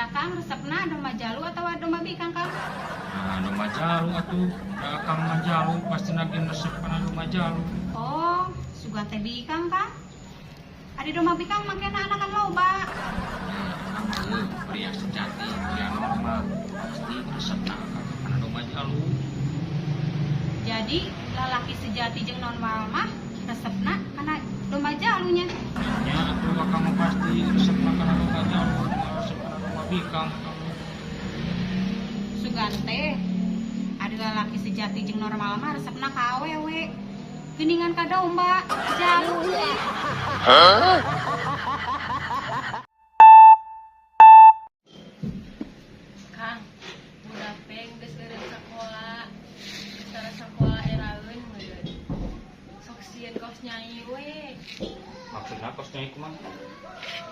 Akang resepna domba jalu atau domba bikang, Kang? Nah, domba jalu atuh. Da akang mah jalu pasti nagin resep kana domba jalu. Oh, sugan teh bikang, Kang. Ari domba bikang makena anakan loba. Nah, akang mah euy, pria sejati, pria normal pasti resepna akang kana domba jalu. Jadi lalaki sejati jeung normal mah resepna kana domba jalunya. Nya atuh akang mah pasti resepna kana domba jalu, moal resep kana domba bikang akang mah. Sugan teh ari lalaki sejati jeung normal mah resepna ka awewe. Geuningan ka domba jalu. Kang, budak teh geus eureun sakola. Geus tara sakola eraeun meureun. Sok sieun kos nyai we. Maksudna kos nyai kumaha?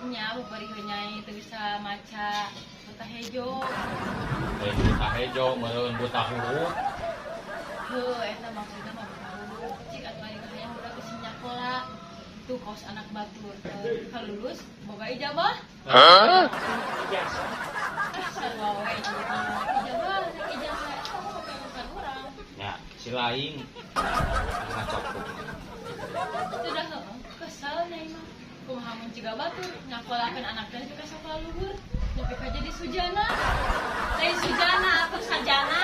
Nya beupeurihkeun nyai teu bisa maca buta hejo. Lain buta hejo, meureun buta huruf. Heuh, eta maksudna mah buta huruf. Cik atuh ari kahayang budak geus nyakola. Tuh kos anak batur teh. Kalulus boga ijabah. Ijazah. Ah, sarua we ijabah. Ijabah rek ijazah eta mah pakai urang. Ya, si lain ngacokuk. Sudah heuh, kesel nyai mah. Kumaha mun ciga batur nyakolakeun anakna nepi ka sakola luhur, nepi ka jadi sujana. Lain sujana atuh sajana.